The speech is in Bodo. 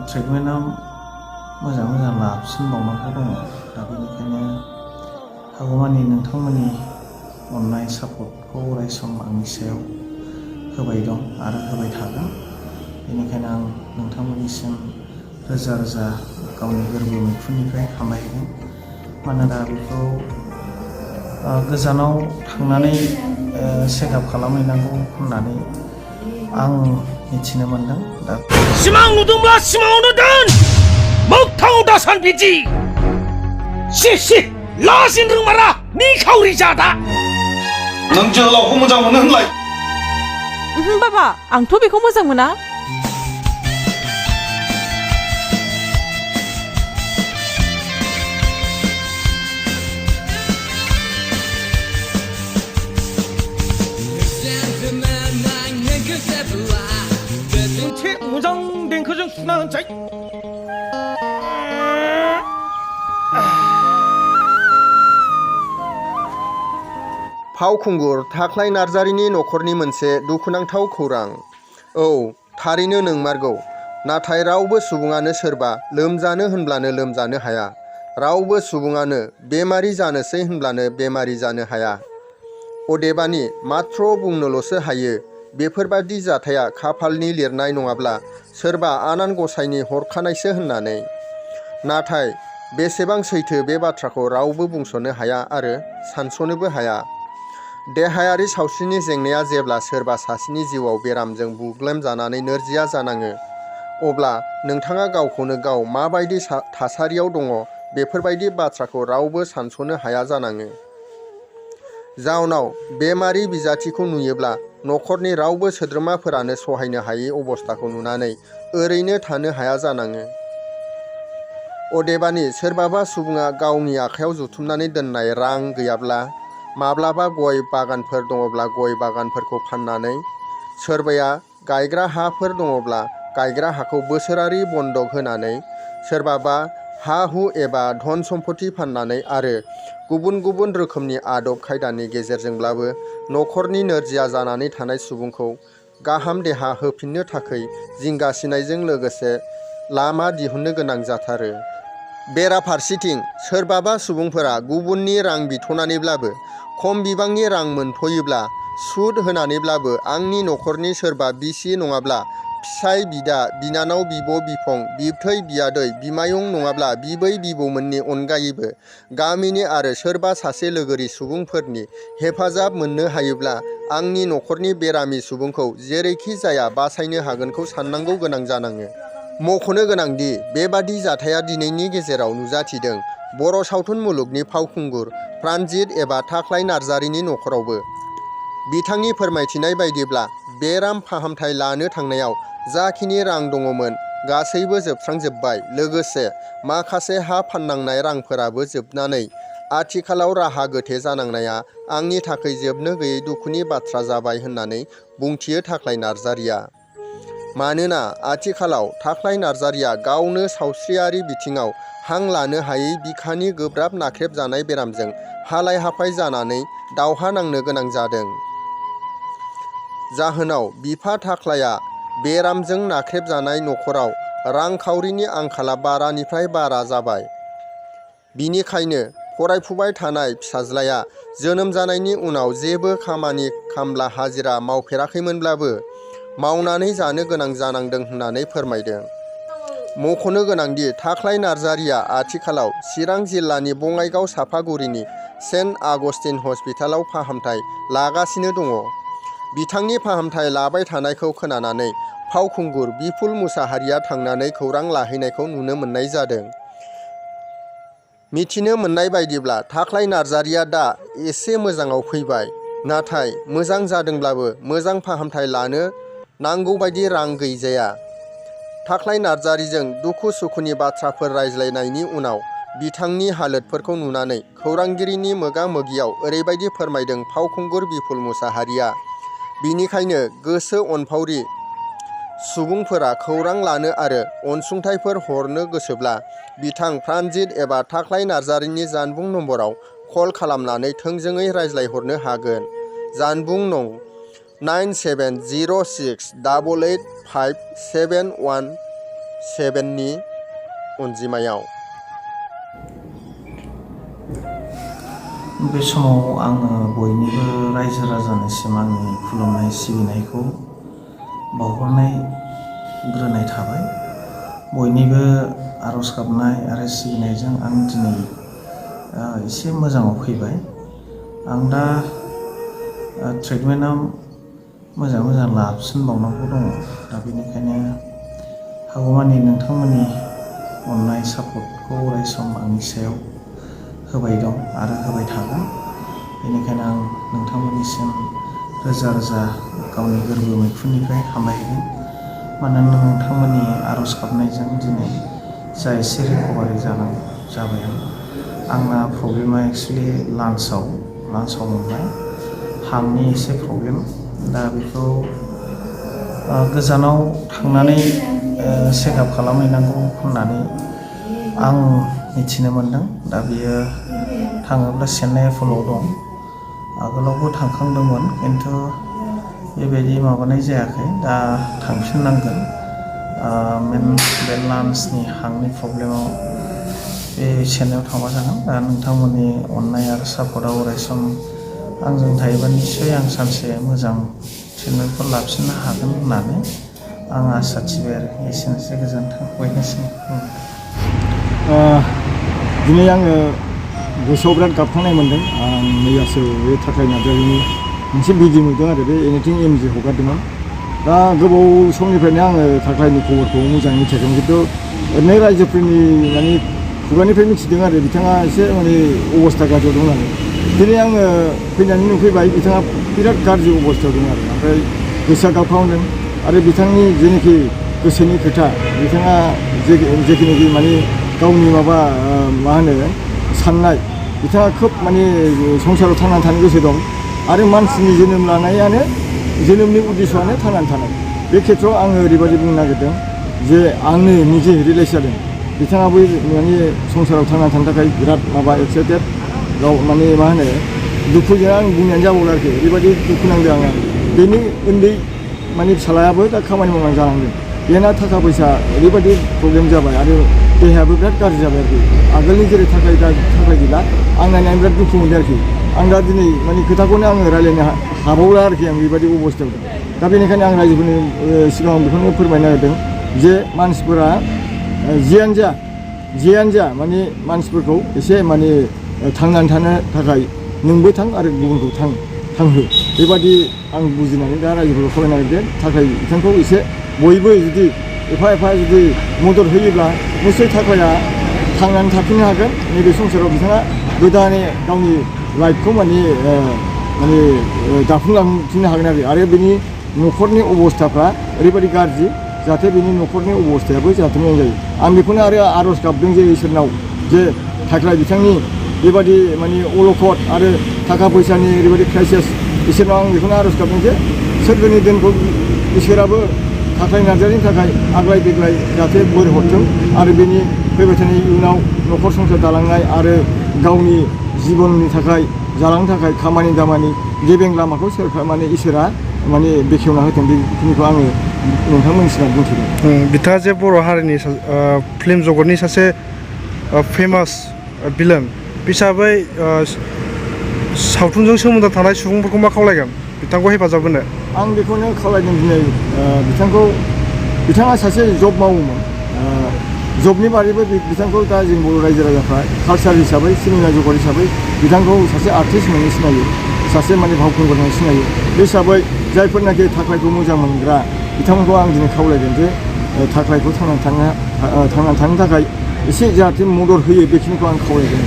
ट्रिटमेन्टआ मोजां लाफिनबावनांगौ दङ। दा बेनिखायनो हागौमानि नोंथांमोननि अननाय सापर्टखौ अराय सम आंनि सायाव होबाय दं आरो होबाय थागोन। बेनिखायनो आं नोंथांमोननिसिम रोजा रोजा गावनि गोरबो मैखुननिफ्राय हामबायगोन। मानोना बेखौ गोजानाव थांनानै चेकआप खालामहैनांगौ होननानै आं मिथिनो मोनदों। दा सिमां नुदोंब्ला सिमाङावनो दोन, मोगथाङाव दासान बिदि सि लाजिन रोंमारा निखावरि जादा। नों जोहोलावखौ मोजां मोनो होनलाय? बाबा, आंथ' बेखौ मोजां मोना। मोनसे मोजां देंखोजों सुना होनसै। फावखुंगुर थाख्लाय नार्जारिनि नखरनि मोनसे दुखुनांथाव खौरां। औ, थारैनो नंमारगौ। नाथाय रावबो सुबुङानो सोरबा लोमजानो होनब्लानो लोमजानो हाया। रावबो सुबुङानो बेमारि जानोसै होनब्लानो बेमारि जानो हाया। अदेबानि माथ्र बुंनोल'सो हायो बेफोरबादि जाथाया खाफालनि लिरनाय नङाब्ला सोरबा आनान गसाइनि हरखानायसो होननानै। नाथाय बेसेबां सैथो बे बाथ्राखौ रावबो बुंस'नो हाया आरो सानस'नोबो हाया। देहायारि सावस्रिनि जेंनाया जेब्ला सोरबा सासेनि जिउआव बेरामजों बुग्लेमजानानै नोरजिया जानाङो, अब्ला नोंथाङा गावखौनो गाव माबायदि थासारियाव दङ बेफोरबायदि बाथ्राखौ रावबो सानस'नो हाया जानाङो। जाउनाव बेमारि बिजाथिखौ नुयोब्ला नखरनि रावबो सोद्रोमाफोरानो सहायनो हायै अबस्थाखौ नुनानै ओरैनो थानो हाया जानाङो। अदेबानि सोरबाबा सुबुङा गावनि आखायाव जुथुमनानै दोननाय रां गैयाब्ला, माब्लाबा गय बागानफोर दङब्ला गय बागानफोरखौ फाननानै, सोरबाया गायग्रा हाफोर दङब्ला गायग्रा हाखौ बोसोरारि बन्दक होनानै, सोरबाबा हा-हु एबा धन सम्फथि फाननानै आरो गुबुन गुबुन रोखोमनि आदब खायदानि गेजेरजोंब्लाबो नखरनि नोरजिया जानानै थानाय सुबुंखौ गाहाम देहा होफिननो थाखाय जिंगासिनायजों लोगोसे लामा दिहुननो गोनां जाथारो। बेराफारसेथिं सोरबाबा सुबुंफोरा गुबुननि रां बिथ'नानैब्लाबो, खम बिबांनि रां मोनथ'योब्ला सुद होनानैब्लाबो आंनि नखरनि सोरबा बिसि नङाब्ला फिसाय, बिदा, बिनानाव, बिब'-बिफं, बिबथै, बियादै, बिमायं नङाब्ला बिबै-बिबौमोननि अनगायैबो गामिनि आरो सोरबा सासे लोगोरि सुबुंफोरनि हेफाजाब मोननो हायोब्ला आंनि नखरनि बेरामि सुबुंखौ जेरैखि जाया बासायनो हागोनखौ साननांगौ गोनां जानाङो। मख'नो गोनांदि बेबादि जाथाया दिनैनि गेजेराव नुजाथिदों बर' सावथुन मुलुगनि फावखुंगुर प्राणजित एबा थाख्लाय नार्जारिनि नखरावबो। बिथांनि फोरमायथिनाय बायदिब्ला बेराम फाहामथाय लानो थांनायाव जाखिनि रां दङमोन गासैबो जोबस्रांजोब्बाय। लोगोसे माखासे हा फाननांनाय रांफोराबो जोबनानै आथिखालाव राहा गोथे जानांनाया आंनि थाखाय जोबनो गैयै दुखुनि बाथ्रा जाबाय होननानै बुंथियो थाख्लाय नार्जारिया। मानोना आथिखालाव थाख्लाय नार्जारिया गावनो सावस्रियारि बिथिङाव हां लानो हायै बिखानि गोब्राब नाख्रेबजानाय बेरामजों हालाय-हाफाय जानानै दावहा नांनो गोनां जादों। जाहोनाव बिफा थाख्लाया बेरामजों नाख्रेबजानाय नखराव रांखावरिनि आंखाला बारानिफ्राय बारा जाबाय। बिनिखायनो फरायफुबाय थानाय फिसाज्लाया जोनोम जानायनि उनाव जेबो खामानि खामला हाजिरा मावफेराखैमोनब्लाबो मावनानै जानो गोनां जानांदों होननानै फोरमायदों। मख'नो गोनांदि थाख्लाय नार्जारिया आथिखालाव चिरां जिल्लानि बङाइगाव सापागुरिनि सेन्ट आगस्टिन हस्पिटालाव फाहामथाय लागासिनो दङ। बिथांनि फाहामथाय लाबाय थानायखौ खोनानानै फावखुंगुर बिपुल मुसाहारिया थांनानै खौरां लाहैनायखौ नुनो मोननाय जादों। मिथिनो मोननाय बायदिब्ला थाख्लाय नार्जारिया दा एसे मोजाङाव फैबाय। नाथाय मोजां जादोंब्लाबो मोजां फाहामथाय लानो नांगौबायदि रां गैजाया। थाख्लाय नार्जारिजों दुखु-सुखुनि बाथ्राफोर रायज्लायनायनि उनाव बिथांनि हालोदफोरखौ नुनानै खौरांगिरिनि मोगा-मोगियाव ओरैबायदि फोरमायदों फावखुंगुर बिपुल मुसाहारिया। बिनिखायनो गोसो अनफावरि सुबुंफोरा खौरां लानो आरो अनसुंथाइफोर हरनो गोसोब्ला बिथां प्राणजित एबा थाख्लाय नार्जारिनि जानबुं नम्बराव कल खालामनानै थोंजोङै रायज्लायहरनो हागोन। जानबुं नं 970688 5717नि अनजिमायाव। बे समाव आङो बयनिबो रायजो राजानिसिम आंनि खुलुमनाय सिबिनायखौ बावहरनाय थाबाय। बयनिबो आर'ज गाबनाय आरो सिबिनायजों आं दिनै एसे मोजाङाव फैबाय। आं दा ट्रिटमेन्टआव मोजां लाफिनबावनांगौ दङ। दा बेनिखायनो हागौमानि नोंथांमोननि अननाय सापर्टखौ अराय सम आंनि सायाव होबाय दं आरो होबाय थागोन। बेनिखायनो आं नोंथांमोननिसिम रोजा रोजा गावनि गोरबो मैखुननिफ्राय हामबायगोन। मानोना नोंथांमोननि आर'ज गाबनायजों दिनै जा एसे रिकभारि जाबाय आंना प्रब्लेमा एक्सुवेलि लान्सआव मोनबाय हांनि एसे प्रब्लेम। दा बेखौ गोजानाव थांनानै चेकआप खालामहैनांगौ होननानै आं मिथिनो मोनदों। दा बियो थाङोब्ला चेन्नाइ एप'ल'आव दं। आगोलावबो थांखांदोंमोन खिन्थु बेबायदि माबानाय जायाखै। दा थांफिननांगोन। बे लान्सनि हांनि प्रब्लेमाव बे चेन्नाइआव थांबा जागोन। दा नोंथांमोननि अननाय आरो सापर्टआव अराय सम आंजों थायोबा निस्सय आं सानसे मोजां ट्रिटमेन्टखौ लाफिननो हागोन होननानै आं आसा थिबाय आरो। एसेनोसै, गोजोन्थों बयनिसिम। दिनै आङो गोसोआव बिराद गाबखांनाय मोन्दों। आं मैयासो बे थाखाय नार्जारिनि मोनसे भिडिअ नुदों आरो बे एनिथिं एमजि हगारदोंमोन। दा गोबाव समनिफ्रायनो आङो थाख्लायनि खबरखौ मोजाङै मिथियाखैमोन, खिन्थु ओरैनो रायजोफोरनि माने खुगानिफ्राय मिथिदों आरो बिथाङा एसे माने अबस्था गाज्रियाव दं होननानै। दिनै आङो फैनानै नुफैबाय बिथाङा बिराद गाज्रि अबस्थायाव दं आरो। ओमफ्राय गोसोआ गाबखांदों आरो बिथांनि जेनोखि गोसोनि खोथा, बिथाङा जेखिनिखि माने गावनि माबा मा होनो साननाय, बिथाङा खोब माने संसाराव थांनानै थानो गोसो दं आरो मानसिनि जोनोम लानायानो जोनोमनि उद्देশ্যआनो थांनानै थानाय। बे खेथ्रआव आङो ओरैबायदि बुंनो नागिरदों जे आंनो निजे रियेलाइज जादों बिथाङाबो माने संसाराव थांनानै थानो थाखाय बिराद माबा एक्साइटेड। गाव माने मा होनो दुखुजों आं बुंनायानो जाबावला आरोखि। ओरैबायदि दुखु नांदों आङो। बेनि उन्दै माने फिसालायाबो दा खामानि मावनानै जालांदों। बेना थाखा फैसा ओरैबायदि प्रब्लेम जाबाय आरो देहायाबो बिराद गाज्रि जाबाय आरोखि। आगोलनि जेरै थाखाय गैला। आं नायनानै बिराद दुखु मोनदों आरोखि। आं दा दिनै माने खोथाखौनो आङो रायज्लायनो हाबावला आरोखि। आं बेबायदि अबस्थायाव दं। दा बेनिखायनो आं रायजोफोरनि सिगाङाव बेखौनो फोरमायनो नागिरदों जे मानसिफोरा जियानो जा माने मानसिफोरखौ एसे माने थांनानै थानो थाखाय नोंबो थां आरो गुबुनखौ थांहो। बेबायदि आं बुजिनानै दा रायजोफोरखौ खावलायनो नागिरदों। थाखाय बिथांखौ एसे बयबो जुदि एफा जुदि मदद होयोब्ला निस्सय थाखाया थांनानै थाफिननो हागोन। नैबे संसाराव बिथाङा गोदानै गावनि लाइफखौ माने दाफुंलांफिननो हागोन आरो बेनि न'खरनि अबस्थाफ्रा ओरैबायदि गाज्रि जाहाथे बेनि न'खरनि अबस्थायाबो जाहाथे मोजां जायो। आं बेखौनो आरो आर'ज गाबदों जे इसोरनाव जे थाख्लाय बिथांनि बेबायदि माने अलखद आरो थाखा फैसानि ओरैबायदि क्राइसिस, इसोरनाव आं बेखौनो आर'ज गाबदों जे सोरगोनि दोनखौ इसोराबो थाख्लाय नार्जारिनि थाखाय आग्लाय देग्लाय जाहाथे बोर हरथों आरो बेनि फैबाय थानाय इयुनाव न'खर संसार दालांनाय आरो गावनि जिबननि थाखाय जालांनो थाखाय खामानि दामानि गेबें लामाखौ माने इसोरा माने बेखेवना होथों। बेखिनिखौ आङो नोंथांमोननि सिगाङाव बुंथिदों। बिथाङा जे बर' हारिनि फिल्म जगतनि सासे फेमास भिलेन हिसाबै सावथुनजों सोमोन्दो थानाय सुबुंफोरखौ मा खावलायगोन बिथांखौ हेफाजाब होनो? आं बेखौनो खावलायदों दिनै बिथाङा सासे जब मावोमोन। जबनि बारैबो बिथांखौ दा जों बर' रायजो राजाफ्रा कालचार हिसाबै सिनेमा जगत हिसाबै बिथांखौ सासे आर्टिस्ट होननानै सिनायो, सासे माने फावखुंगुर होननानै सिनायो। बे हिसाबै जायफोरनाखि थाख्लायखौ मोजां मोनग्रा बिथांमोनखौ आं दिनै खावलायदों जे थाख्लायखौ थांनानै थानो थाखाय एसे जाहाथे मदद होयो, बेखिनिखौ आं खावलायदों।